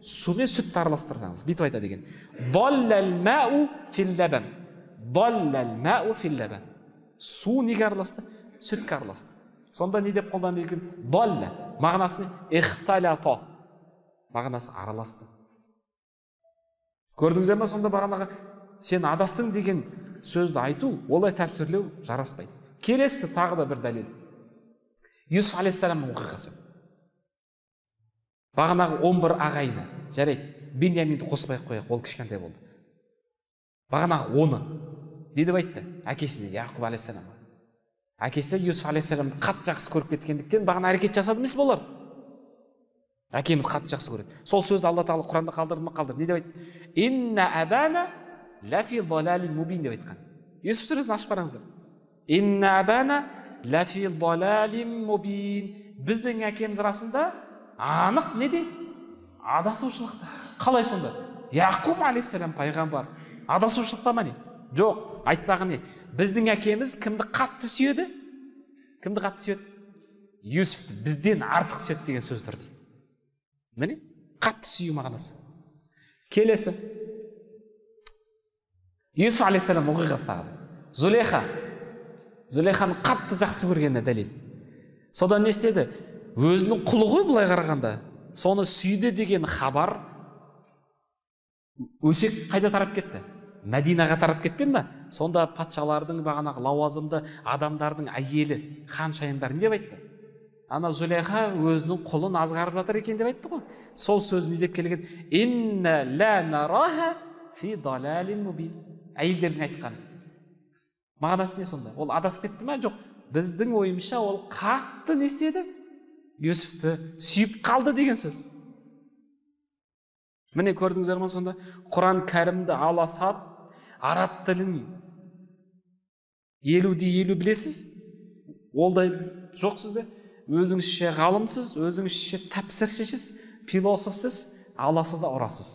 Су мен сүтті араластырсаңыз, бүйтіп айтады екен. Даллал мау фил лабан. Даллал мау фил лабан. Су неге араласты? Сүтке араласты. Сонда не деп қолданды екен? Далла. Мағынасы не? Ихталата. Мағынасы араласты. Көрдіңіздер ме, сонда бағанағы сен адастың деген сөзді айту, олай тәпсірлеу жараспайды. Келесі тағы да бір дәлел. Юсуф алейхиссаламның оқиғасы. Бағанағы 11 ағайыны, жарайды, Беньяминді қоспай қояйық, ол кішкентай болды. Бағанағы оны не деп айтты? Әкесіне, Яқуб алейхиссаламға. Әкесі Юсуф алейхиссаламды қатты жақсы көріп кеткендіктен бағана әрекет жасады емес олар. Әкеміз қатты жақсы көреді. Сол сөзді Алла тағала Құранда қалдырды ма? Қалдырды. Не деп айтты? Инна абана лафи далалин мубин деп айтқан. Юсуф сүресін ашып қараңыздар. Инна абана лафи далалин мубин. Біздің әкеміз расында анық неде? Адасушылықта. Қалай сонда? Яқуб алейхиссалам пайғамбар адасушылықта ма не? Жоқ, айтпағы не? Біздің әкеміз кімді қатты сүйеді? Кімді қатты сүйеді? Юсуфті бізден артық сүйеді деген сөз тұр дейді. Міне, қатты сүю мағынасы. Келесі. Юсуф алейхиссалам оқиғасы тағы. Зулейха. Зулейханы қатты жақсы көргеніне дәлел. Содан не істеді? Өзінің құлы ғой былай қарағанда. Соны сүйді деген хабар өсек қайда тарап кетті? Мәдинаға тарап кетпеді ме? Сонда патшалардың бағанағы лауазымды адамдардың әйелі, ханшайымдар не деп айтты? Ана Зулейха өзінің құлын азғарып жатыр екен деп айтты ғой. Сол сөз не деп келген? Инна ла нараха фи далалин мубин. Әйелдердің айтқаны. Мағынасы не сонда? Ол адасып кетті ме? Жоқ. Біздің ойымызша ол қатты не істеді? Юсуфты сүйіп қалды деген сөз. Міне көрдіңіздер ме сонда? Құран кәрімді ала сап, араб тілін 50-де 50 білесіз, ол да жоқ сізде. Өзіңізше ғалымсыз, өзіңізше тәпсіршісіз, философсыз, аласыз да ұрасыз.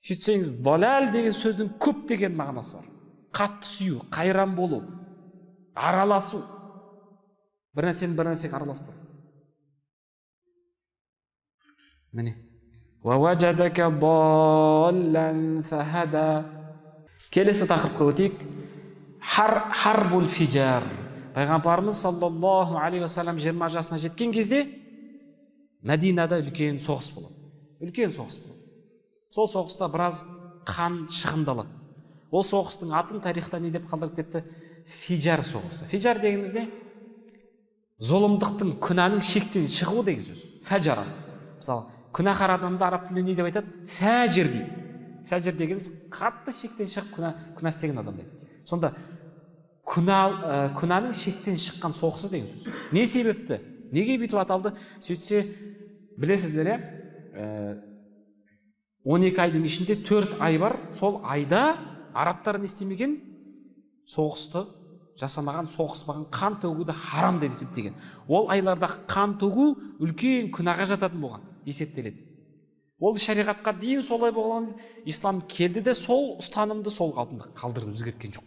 Сөйтсеңіз, далал деген сөздің көп деген мағынасы бар. Қатты сүю, қайран болу, араласу. Бір нәрсені бір нәрсеге араластыру. Міне. Келесі тақырыпқа өтейік. Харбул фижар. Пайғамбарымыз саллаллаху алейхи уассалам 20 жасына жеткен кезде Мәдинада үлкен соғыс болады. Үлкен соғыс болады. Сол соғыста біраз қан шығындалады. Ол соғыстың атын тарихта не деп қалдырып кетті? Фижар соғысы. Фижар дегеніміз не? Зұлымдықтың, күнәнің шектен шығуы деген сөз. Фәжара. Мысалы, күнәһар адамды араб тілінде не деп айтады? Фәжір дейді. Фәжір дегеніміз қатты шектен шығып күнә істеген адам дейді. Сонда күнәнің шектен шыққан соғысы деген сөз. Не себепті? Неге бүйтіп аталды? Сөйтсе, білесіздер, 12 айдың ішінде 4 ай бар. Сол айда арабтар не істемеген? Соғысты жасамаған, соғыспаған, қан төгуді харам деп есептеген. Ол айларда қан төгу үлкен күнәға жататын болған, есептеледі. Ол шариғатқа дейін солай болған, ислам келді де сол ұстанымды сол қалпында қалдырды, өзгерткен жоқ.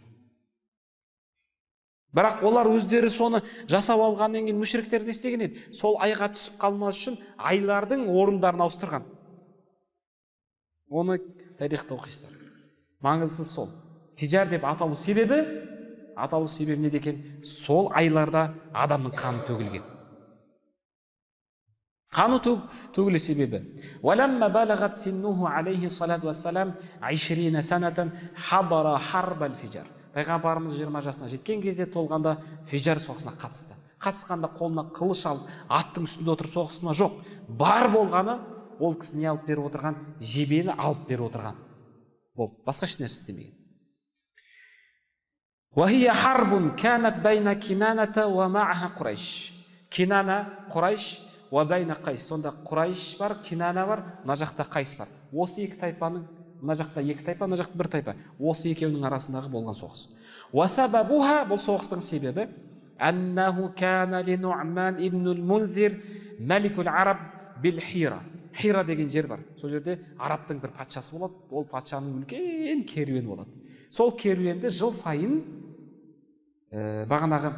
Бірақ олар өздері соны жасап алғаннан кейін мүшриктер не істеген еді? Сол айға түсіп қалмас үшін айлардың орындарын ауыстырған. Оны тарихта оқисыздар. Маңыздысы сол. Фижар деп аталу себебі, неде екен? Сол айларда адамның қаны төгілген. Қаны төгілу себебі. وَلَمَّا بَلَغَتْ سِنُّهُ عَلَيْهِ الصَّلَاةُ وَالسَّلَامُ 20 سَنَةً حَضَرَ حَرْبَ الْفِجَارِ. Пайғамбарымыз 20 жасына жеткен кезде толғанда Фижар соғысына қатысты. Қатысқанда қолына қылыш алып, аттың үстінде отырып соғысты ма? Жоқ. Бар болғаны ол кісі не алып беріп отырған? Жебені алып беріп отырған. Болды. Басқа ешнәрсе істемеген. وَهِيَ حَرْبٌ كَانَتْ بَيْنَ كِنَانَةَ وَمَعَهَا قُرَيْشٍ. Кинана Құрайш, وَبَيْنَ Қайс. Сонда Құрайш бар, Кинана бар, мына жақта Қайс бар. Осы екі тайпаның, мына жақта екі тайпа, мына жақта бір тайпа. Осы екеуінің арасындағы болған соғыс. وَسَبَبُهَا, бұл соғыстың себебі, أَنَّهُ كَانَ لِنُعْمَانِ ибн الْمُنْذِرِ مَلِكُ الْعَرَبِ بِالْحِيرَةِ. Хира деген жер бар. Сол жерде арабтың бір патшасы болады. Ол патшаның үлкен керуені болады. Сол керуенді жыл сайын бағанағы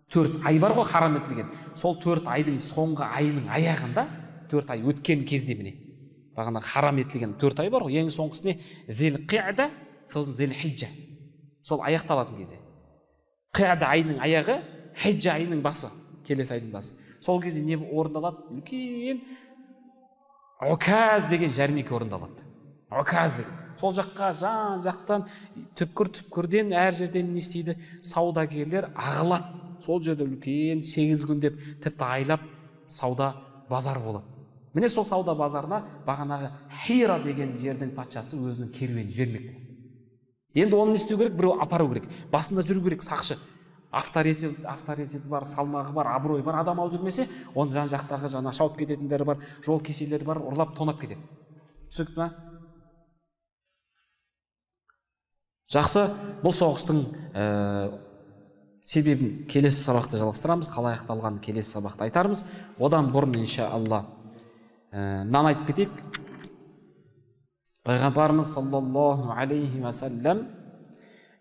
4 ай бар ғой харам етілген. Сол 4 айдың соңғы айының аяғында, 4 ай өткен кезде міне, бағанағы харам етілген 4 ай бар ғой, ең соңғысы не? Зил-Қиъда, сосын Зил-Хиджа. Сол аяқталатын кезде. Қиъда айының аяғы, Хиджа айының басы, келесі айдың басы. Сол кезде не орындалады? Үлкен Оказ деген жәрмеңке орындалады. Оказ деген. Сол жаққа жан-жақтан, түпкір-түпкірден, әр жерден не істейді? Саудагерлер ағылады. Сол жерде үлкен 8 күн деп, тіпті айлап сауда базар болады. Міне сол сауда базарына бағанағы Хира деген жердің патшасы өзінің керуенін жібермек болды. Енді оны не істеу керек? Біреу апару керек. Басында жүру керек сақшы. Авторитеті бар, салмағы бар, абыройы бар адам алып жүрмесе, оны жан жақтағы жаңа шауып кететіндері бар, жол кеселері бар, ұрлап тонап кетеді. Түсінікті ма? Жақсы, бұл соғыстың себебін келесі сабақта жалғастырамыз, қалай аяқталғанын келесі сабақта айтармыз. Одан бұрын иншалла мынаны айтып кетейік. Пайғамбарымыз саллаллаху алейхи уассалам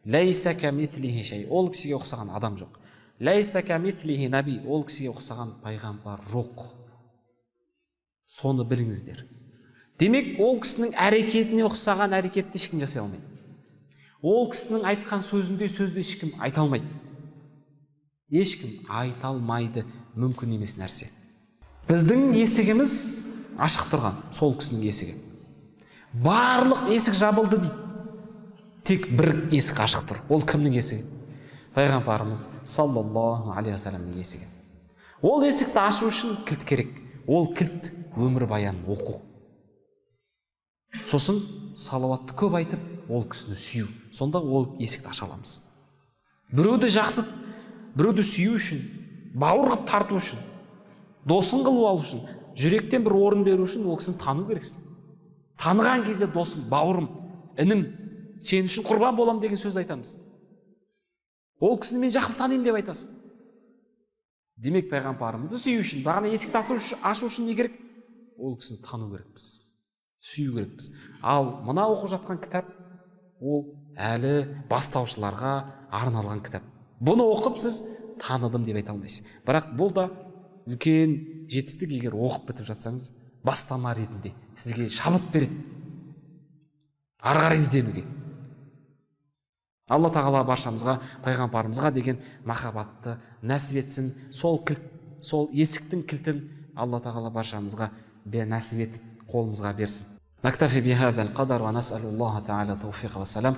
ләйсә кәмислихи шәй, ол кісіге ұқсаған адам жоқ. Ләйсә кәмислихи наби, ол кісіге ұқсаған пайғамбар жоқ. Соны біліңіздер. Демек, ол кісінің әрекетіне ұқсаған әрекетті ешкім жасай алмайды. Ол кісінің айтқан сөзіндей сөзді ешкім айта алмайды. Ешкім айта алмайды, мүмкін емес нәрсе. Біздің есігіміз ашық тұрған, сол кісінің есігі. Барлық есік жабылды дейді. Тек бір есік ашық тұр. Ол кімнің есігі? Пайғамбарымыз саллаллаху алейхи уассаламның есігі. Ол есікті ашу үшін кілт керек. Ол кілт өмірбаянын оқу. Сосын салауатты көп айтып, ол кісіні сүю. Сонда ол есікті аша аламыз. Біреуді жақсы, біреуді сүю үшін, бауыр қылып тарту үшін, досын қылып алу үшін, жүректен бір орын беру үшін ол кісіні тану керексің. Таныған кезде досым, бауырым, інім, сен үшін құрбан болам деген сөз айтамыз. Ол кісіні мен жақсы танимын деп айтасың. Демек, пайғамбарымызды сүю үшін, бағана есікті ашу үшін не керек? Ол кісіні тану керекпіз, сүю керекпіз. Ал мына оқып жатқан кітап, ол әлі бастаушыларға арналған кітап. Бұны оқып сіз таныдым деп айта алмайсыз. Бірақ бұл да үлкен жетістік, егер оқып бітіп жатсаңыз, Бастама ретінде сізге шабыт береді ары қарай ізденуге. Алла тағала баршамызға пайғамбарымызға деген махаббатты нәсіп етсін. Сол кілт, сол есіктің кілтін Алла тағала баршамызға нәсіп етіп қолымызға берсін. نكتفي بهذا القدر ونسأل الله تعالى التوفيق والسلام.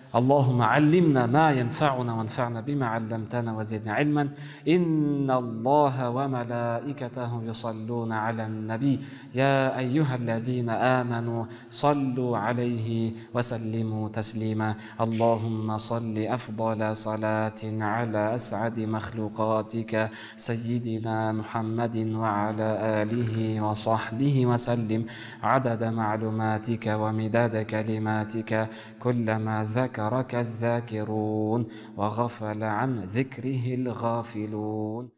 اللهم علمنا ما ينفعنا وانفعنا بما علمتنا وزدنا علما. إن الله وملائكته يصلون على النبي يا أيها الذين آمنوا صلوا عليه وسلموا تسليما. اللهم صل أفضل صلاة على أسعد مخلوقاتك سيدنا محمد وعلى آله وصحبه وسلم عدد معلوماتك ومداد كلماتك كلما ذكرك الذاكرون وغفل عن ذكره الغافلون.